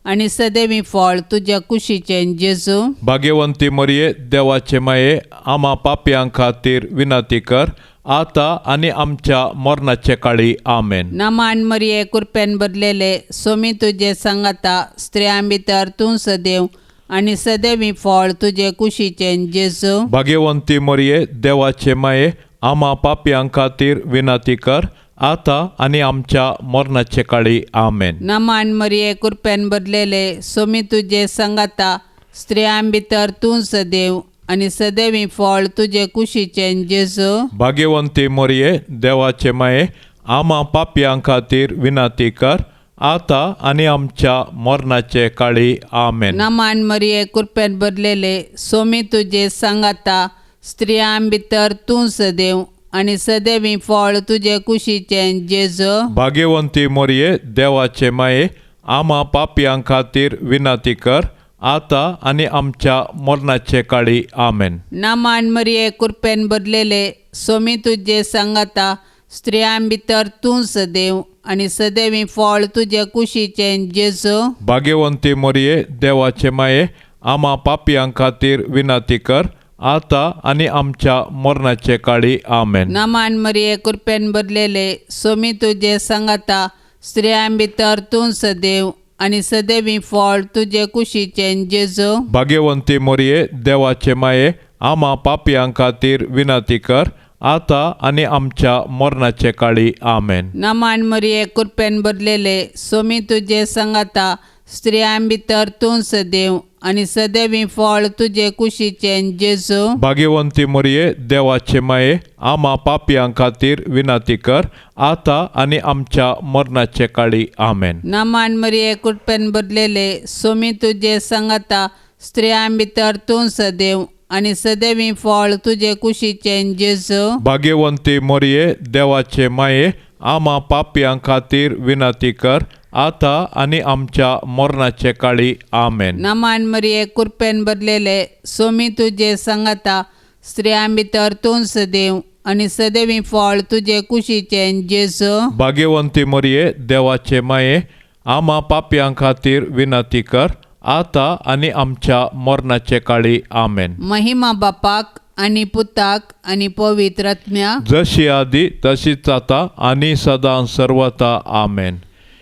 आनी सदैवी फळ तुज्या कुशीचें जेजू. भाग्यवंती मरिये देवाचे माये आमा पापयां खातीर विनंती कर आतां आनी आमच्या मरणाचे काळी. आमेन. नमान मरिये कृपेन भरलेले सोमी तुजे सांगाता स्त्रियां भितर तूं सदैव आनी सदैवी फळ तुजे कुशीचें जेजू. भाग्यवंती मरिये देवाचे माये आमा पापयां खातीर विनंती कर आतां आनी आमच्या मरणाचे काळी. आमेन. नमान मरिये कृपेन भरलेले सोमी तुजे सांगाता स्त्रियां भितर तूं सदैव आनी सदैवी फळ तुजे कुशीचें जेजू. भाग्यवंती मरिये देवाचे माये आमा पापयां खातीर विनंती कर आतां आनी आमच्या मरणाचे काळी. आमेन. नमान मरिये कृपेन भरलेले सोमी तुजे सांगाता स्त्रियां भितर तूं सदैव आनी सदैवी फळ तुजे कुशीचें जेजू. भाग्यवंती मरिये देवाचे माये आमा पापयां खातीर विनंती कर आतां आनी आमच्या मरणाचे काळी. आमेन. नमान मरिये कृपेन भरलेले सोमी तुजे सांगाता स्त्रियां भितर तूं सदैव आनी सदैवी फळ तुजे कुशीचें जेजू. भाग्यवंती मरिये देवाचे माये आमा पापयां खातीर विनंती कर आतां आनी आमच्या मरणाचे काळी. आमेन. नमान मरिये कृपेन भरलेले सोमी तुजे सांगाता स्त्रियां भितर तूं सदैव आनी सदैवी फळ तुजे कुशीचें जेजू. भाग्यवंती मरिये देवाचे माये आमा पापयां खातीर विनंती कर आतां आनी आमच्या मरणाचे काळी. आमेन. नमान मरिये कृपेन भरलेले सोमी तुजे सांगाता स्त्रियां भितर तूं सदैव आनी सदैवी फळ तुजे कुशीचें जेजू. भाग्यवंती मरिये देवाचे माये आमा पापयां खातीर विनंती कर आतां आनी आमच्या मरणाचे काळी. आमेन. नमान मरिये कृपेन भरलेले सोमी तुजे सांगाता स्त्रियां भितर तूं सदैव आनी सदैवी फळ तुजे कुशीचें जेजू. भाग्यवंती मरिये देवाचे माये आमा पापयां खातीर विनंती कर आतां आनी आमच्या मरणाचे काळी. आमेन. नमान मरिये कृपेन भरलेले सोमी तुजे सांगाता स्त्रियां भितर तूं सदैव आनी सदैवी फळ तुजे कुशीचें जेजू. भाग्यवंती मरिये देवाचे माये आमा पापयां खातीर विनंती कर आतां आनी आमच्या मरणाचे काळी. आमेन. महिमा बापाक आनी पुताक आनी पवित्र आत्म्याक, जशी आदी तशीच आतां आनी सदां सर्वता. आमेन.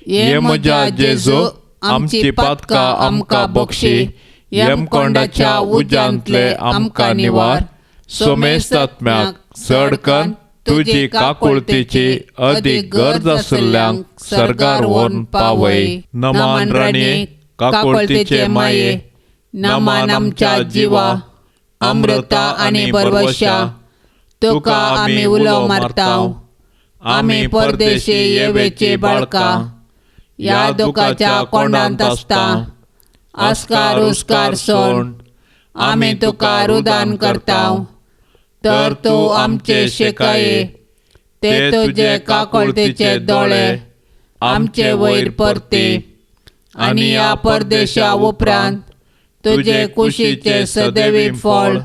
ये म्हज्या जेजू आमची पातकां आमकां बक्षी, यमकोंडाच्या उज्यांतले आमकां निवार, सोमेस्तात्म्याक चड कन्न तुजी काकुळतीची अदीक गरज आशिल्ल्यांक सर्गार व्हरून पावय. नमान राणये काकुळतीचे माये, नमान आमच्या जिवा अमृता आनी बरवशा, तुका आमी उलो मारताव. आमी परदेशी येवेची बाळकां ह्या दुखाच्या कोंडांत आसता. आस्कार उस्कार सोड आमी तुका रुदान करताव, तर तूं आमचे शेकाये ते तुजे काकुळतीचे दोळे आमचे वयर परते आनी ह्या परदेशा उपरांत तुजे कुशीचे सदैवी फळ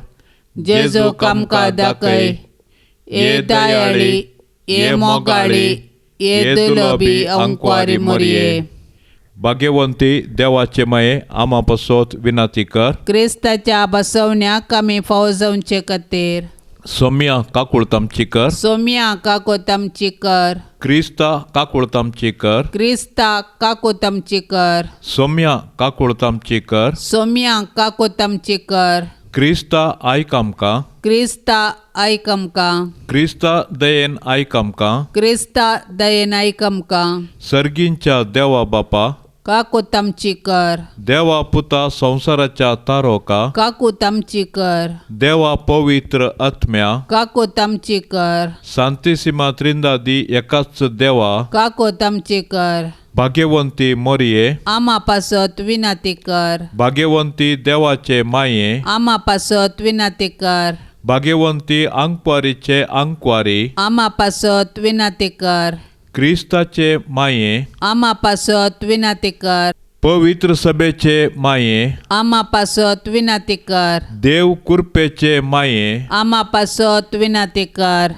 जेजू आमकां दाखय. ये दयाळी, ये मोगाळी, ये दुलबी अंकवारी मरिये. भाग्यवंती देवाचे माये आमा पासत विनंती कर. क्रिस्ताच्या बसवण्याक आमी फावो जावचे खातीर. सोम्या काकुळत आमची कर. सोम्या काकुळत आमची कर. क्रिस्ता काकुळत आमची कर. क्रिस्ता काकुळत आमची कर. सोम्या काकुळत आमची कर. सोम्या काकुळत आमची कर. क्रिस्ता आयक आमकां. क्रिस्ता आयक आमकां. क्रिस्ता दयेन आयक आमकां. क्रिस्ता दयेन आयक आमकां. सर्गींच्या देवा बापा, काकूत आमची कर. देवा पुता संवसाराच्या तारोका, काकूत आमची कर. देवा पवित्र आत्म्या, काकूत आमची कर. सांतिसिमा त्रिंदादी एकाच देवा, काकूत आमची कर. भाग्यवंती मोरये, आमा पासत विनाती कर. भाग्यवंती देवाचे माये, आमा पासत विनाती कर. भाग्यवंती आंकवारीचे आंकवारी, आमा पासत विनाती कर. क्रिस्ताचे माये, आमा पासत विनाती कर. पवित्र सभेचे माये, आमा पासत विनाती कर. देव कुरपेचे माये, आमा पासत विनाती कर.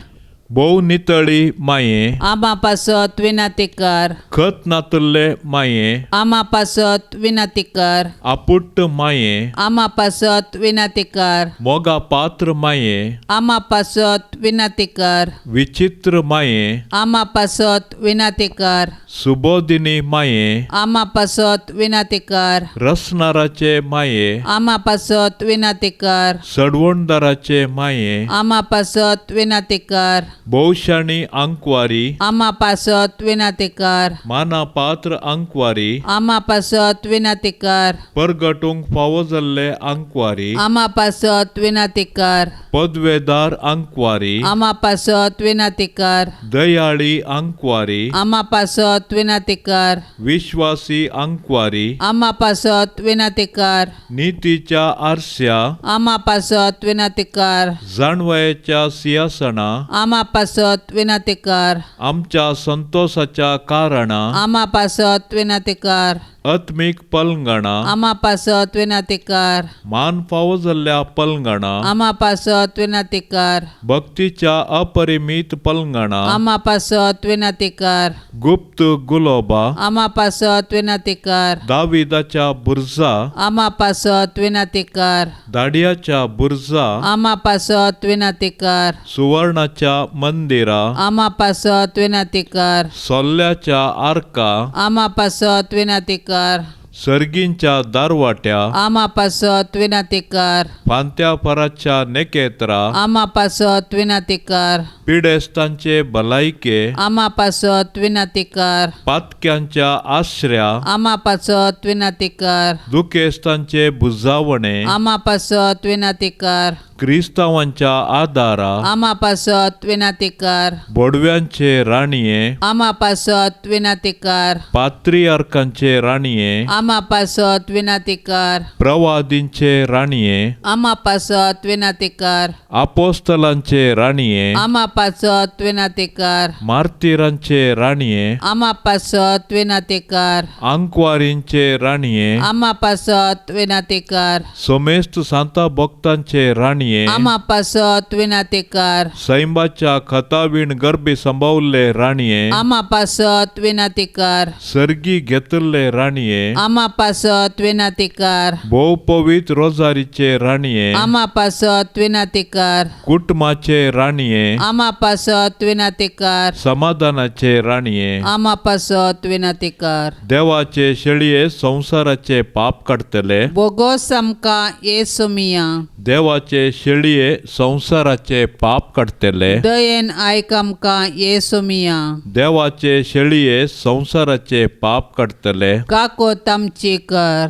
भोव नितळी माये, आमा पासत विनाती कर. खत नातुल्ले माये, आमा पासत विनाती कर. आपुट्ट माये, आमा पासत विनाती कर. मोगा पात्र माये, आमा पासत विनाती कर. विचित्र माये, आमा पासत विनाती कर. सुबोधिनी माये, आमा पासत विनाती कर. रसनाराचे माये, आमा पासत विनाती कर. सडवणदाराचे माये, आमा पासत विनाती कर. भोवशाणी आंकवारी, आमा पासत विनाती कर. माना पात्र आंकवारी, आमा पासत विनाती कर. परगटूंक फावो जाल्ले आंकवारी, आमा पासत विनाती कर. पदवेदार आंकवारी, आमा पासत विनाती कर. दयाळी आंकवारी, आमा पासत विनाती कर. विश्वासी आंकवारी, आमा पासत विनाती कर. नितीच्या आरस्या, आमा पासत विनाती कर. जाणवयाच्या सिंहासना, आमा पासत विनाती कर. आमच्या संतोषाच्या कारणा, आमा पासत विनाती कर. आत्मीक पलंगणा, आमा पासत विनाती कर. मान फावो जाल्ल्या पलंगणा, आमा पासत विनाती कर. भक्तीच्या अपरिमीत पलंगणा, आमा पासत विनाती कर. गुप्त गुलोबा, आमा पासत विनाती कर. दाविदाच्या बुर्जा, आमा पासत विनाती कर. दाडयाच्या बुर्जा, आमा पासत विनाती कर. सुवर्णाच्या मंदिरा, आमा पासत विनाती कर. सोल्ल्याच्या आर्का, आमा पासत विनाती कर. सर्गींच्या दारवाट्या, आमा पासत विनाती कर. फांत्या फराच्या नेकेत्रा, आमा पासत विनाती कर. पिडेस्तांचे भलायके, आमा पासत विनाती कर. पातक्यांच्या आश्र्या, आमा पासत विनाती कर. दुखेस्तांचे बुजावणे, आमा पासत विनाती कर. क्रिस्तांवांच्या आदारा, आमा पासत विनाती कर. बोडव्यांचे राणये, आमा पासत विनाती कर. पात्रियार्कांचे राणये, आमा पासत विनाती कर. प्रवादींचे राणये, आमा पासत विनाती कर. आपोस्तलांचे राणये, आमा पासत विनाती कर. मार्तिरांचे राणये, आमा पासत विनाती कर. आंकवारींचे राणये, आमा पासत विनाती कर. सोमेस्त सांता भक्तांचे राणये, आमा पासत विनाती कर. सैंबाच्या खतावीण गर्भी संभावल्ले राणये, आमा पासत विनाती कर. सर्गी घेतल्ले राणये, आमा पासत विनाती कर. भोव पवित्र रोजारीचे राणये, आमा पासत विनाती कर. कुटुंबाचे राणये, आमा पासत विनाती कर. समाधानाचे राणये, आमा पासत विनाती कर. देवाचे शेळये संवसाराचे पाप काडटले, बोगोस आमकां येसू मिया. देवाचे शेळये संवसाराचे पाप काडटले, दयेन आयक आमकां येसू मिया. देवाचे शेळये संवसाराचे पाप काडटले, काकोत आमची कर.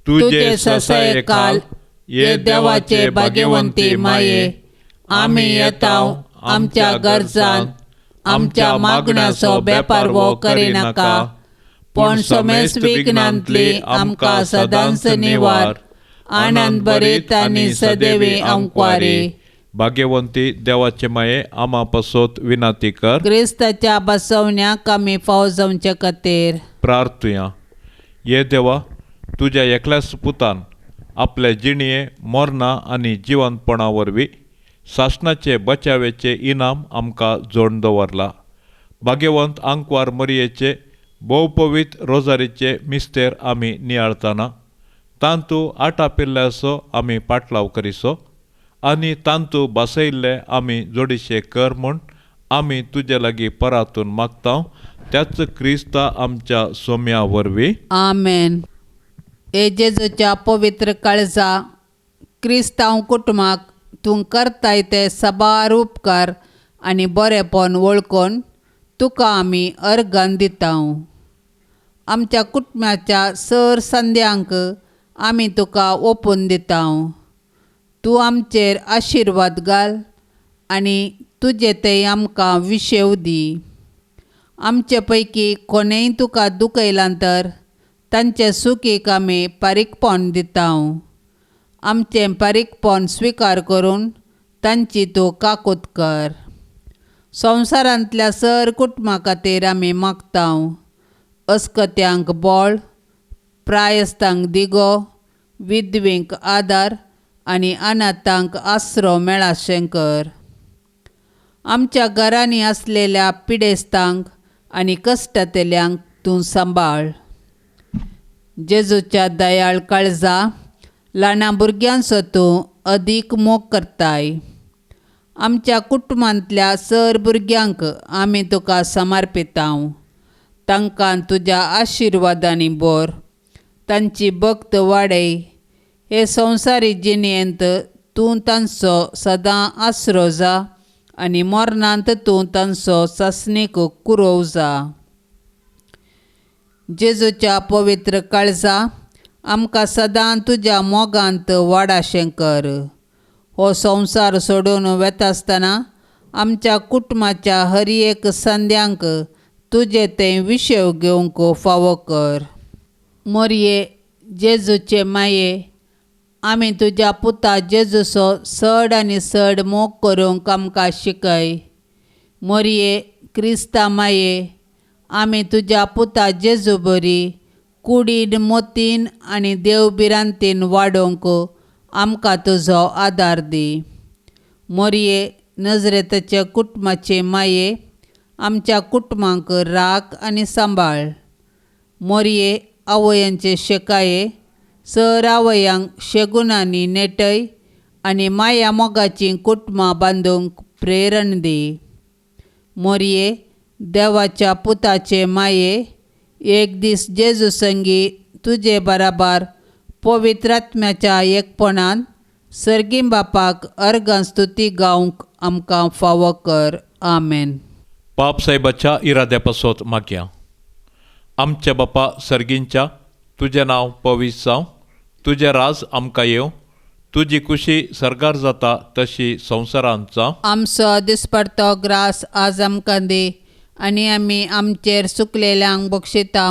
तुजे ससायेखाल ये देवाचे भाग्यवंती माये, आमी येता आमच्या गरजान आमच्या मागण्याचो बेपारवो करिनाका, पूण समेस्त विघ्नांतली आमकां सदांच निवार. आनंद भरीत आनी सदैवी आंकवारी. भाग्यवंती देवाचे माये, आमा पासत विनाती कर. क्रिस्ताच्या बसवण्याक आमी फाव जावचे खातीर प्रार्थुया. ये देवा, तुज्या एकल्याच पुतान आपले जिणये मरणां आनी जिवंतपणा वरवीं सासणाचे बचावेचे इनाम आमकां जोडून दवरला. भाग्यवंत आंकवार मरयेचे भोवपवीत रोजारीचे मिस्तेर आमी नियाळतना तांतू आटापिल्ल्याचो आमी पाटलाव करिसो आनी तांतू बसयल्ले आमी जोडीशे कर म्हूण आमी तुजे लागीं परातून मागता, त्याच क्रिस्ता आमच्या सोम्या वरवीं. आमेन. हे जेजूच्या पवित्र काळजा क्रिस्तांव कुटुंबाक तूं करताय ते सबार उपकार आनी बरेपण वळखून तुका आमी अर्गान दिता. आमच्या कुटुंबाच्या सर संद्यांक आमी तुका ओपून दिता. तूं आमचेर आशिर्वाद घाल आनी तुजे ते आमकां विशेव दी. आमचे पैकी कोणेय तुका दुखयलां तर तांचे सुखीक आमी पारीकपण दिता. आमचें पारीकपण स्विकार करून तांची तूं काकूत कर. संवसारांतल्या सर कुटुंबा खातीर आमी मागता. अस्कत्यांक बळ, प्रायस्तांक दिगो, विधवींक आदार आनी अनाथांक आसरो मेळाशें कर. आमच्या घरांनी आसलेल्या पिडेस्तांक आनी कश्टांतल्यांक तूं सांबाळ. जेजूच्या दयाळ काळजा ल्हाना भुरग्यांचो तूं अदीक मोग करताय. आमच्या कुटुंबांतल्या सर भुरग्यांक आमी तुका समर्पिता. तांकां तुज्या आशिर्वादांनी भर, तांची भक्त वाडय. हे संवसारी जिणेंत तूं तांचो सदां आसरो जा आनी मरणांत तूं तांचो सासणीक कुरोव जा. जेजूच्या पवित्र काळजा आमकां सदां तुज्या मोगांत वाडाशें कर. हो संवसार सोडून वेता आसतना आमच्या कुटुंबाच्या हर एक संद्यांक तुजें तें विशेव घेवंक फावो कर. मोरये जेजूचे माये, आमी तुज्या पुता जेजूचो चड आनी चड मोग करूंक आमकां शिकय. मोरये क्रिस्ता माये, आमी तुज्या पुता जेजू बरी कुडीन मोतीन आनी देव भिरांतीन वाडोवंक आमकां तुजो आदार दी. मोरये नजरेताच्या कुटुंबाचे माये, आमच्या कुटुंबांक राख आनी सांबाळ. मोरये आवयांचे शेकाये, सर आवयांक शेगुणांनी नेटय आनी माया मोगाचीं कुटुंबां बांदूंक प्रेरण दी. मोरये देवाच्या पुताचे माये, एक दीस जेजू संगी तुजे बराबर पवित्र आत्म्याच्या एकपणान सर्गी बापाक अर्गां स्तुती गावंक आमकां फावो कर. आमेन. बाप साहेबाच्या इराद्या पासत मागया. आमच्या बापा सर्गींच्या, तुजें नांव पवित्र जावं, तुजें राज आमकां येवं, तुजी कुशी सर्गार जाता तशी संवसारांत जावं. आमचो दिसपडतो ग्रास आज आमकां दी आनी आमी आमचेर सुकलेल्यांक बक्षिता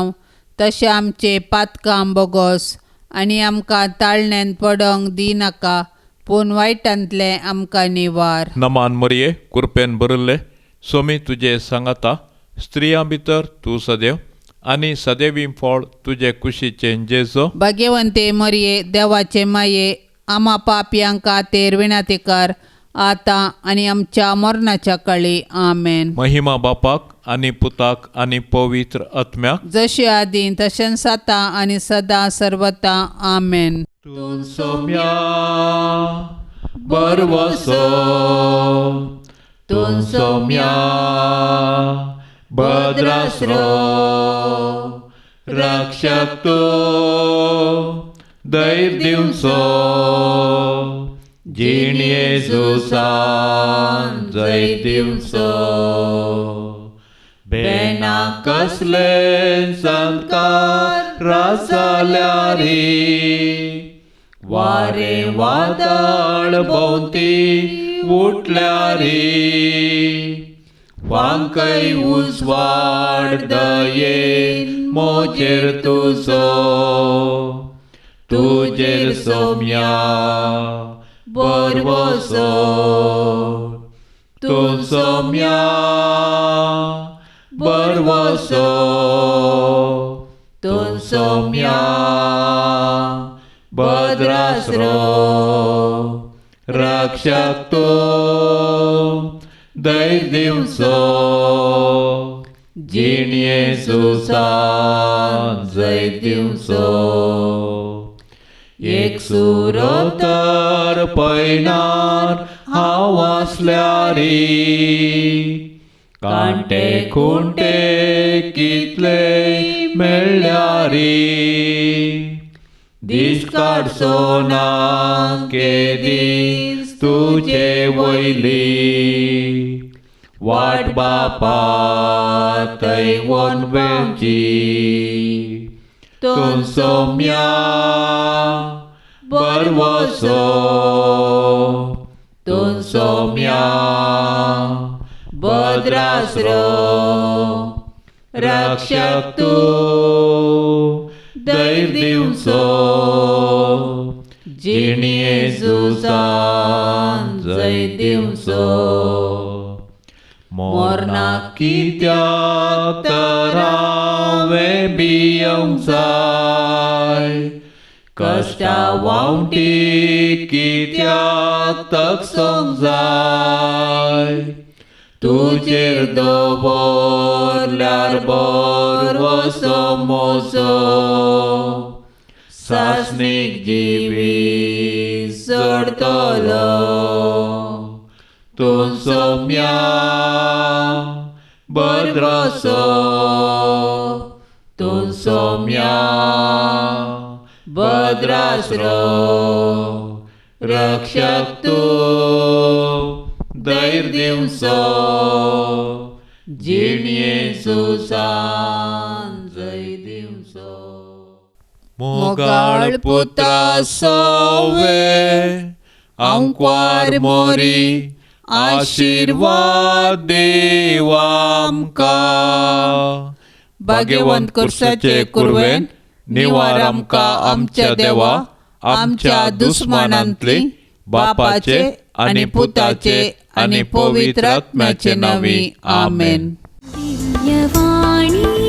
तशें आमचे पातकां बोगोस आनी आमकां ताळण्यान पडोंक दिनाका, पूण वायटांतलें आमकां निवार. नमान मरये, कुरपेन भरिल्ले सोमी तुजे सांगाता, स्त्रियां भितर तूं सदैव आनी सदैवी फळ तुजे कुशीचें जेजो. भाग्यवंते मरये, देवाचे माये, आमा पापयांक खातीर विनंती कर आतां आनी आमच्या मरणाच्या काळी. आमेन. महिमा बापाक आनी पुताक आनी पवित्र आत्म्याक, जशी आदीं तशेंच आतां आनी सदां सर्वता. आमेन. तूं सोम्या बरवसो, तूं सोम्या भद्रास्रो, रक्षक तूं दैव दिवचो, जिणये जुसान जैत दिवचो. बेना कसले संस्कार रासाल्यारी, वारे वादळ भोंवती उठल्यारी, वांकय उजवाड दयेन मोजेर तुजो, तुजेर सोम्या बरवसो, तूं सोम्या बरवसो, तूं सोम्या भद्रास्रो, रक्षक तूं दैव दिवचो, जिणये सुसान जैत दिवचो. एक सुरो तर पयणार हांव आसल्यारी, कांटे खुंटे कितले मेळ्ळ्यारी, दीस काडचो ना केदीस तुजे वयली, वाट बापा थंय वन वेची तूं सोम्या बरवसो तूं सोम्या भद्रास्रो रक्षक तूं दैव दिवचो जिणये जुसान जय दिवचो मोरना कित्याक तर हांवें भियोंक जाय कश्टा वावटी कित्याक तकसोंक जाय तुजेर दवरल्यार बरवसो मोजो सासणीक जिवीत जोडतलो तूं सोम्या भद्रसो तूं सोम्या भद्रास्रो रक्षक तूं धैर्य दिवचो जिणये सुसान जय दिवचो मोगाळ पुत्रा सवे आंकवार मोरी आशिर्वाद देव आमकां भाग्यवंत कुर्साचे कुरवेन निवार आमकां आमच्या देवा आमच्या दुस्मानांतली बापाचे आनी पुताचे आनी पवित्र आत्म्याचे नांवी आमेन. दिव्यवाणी.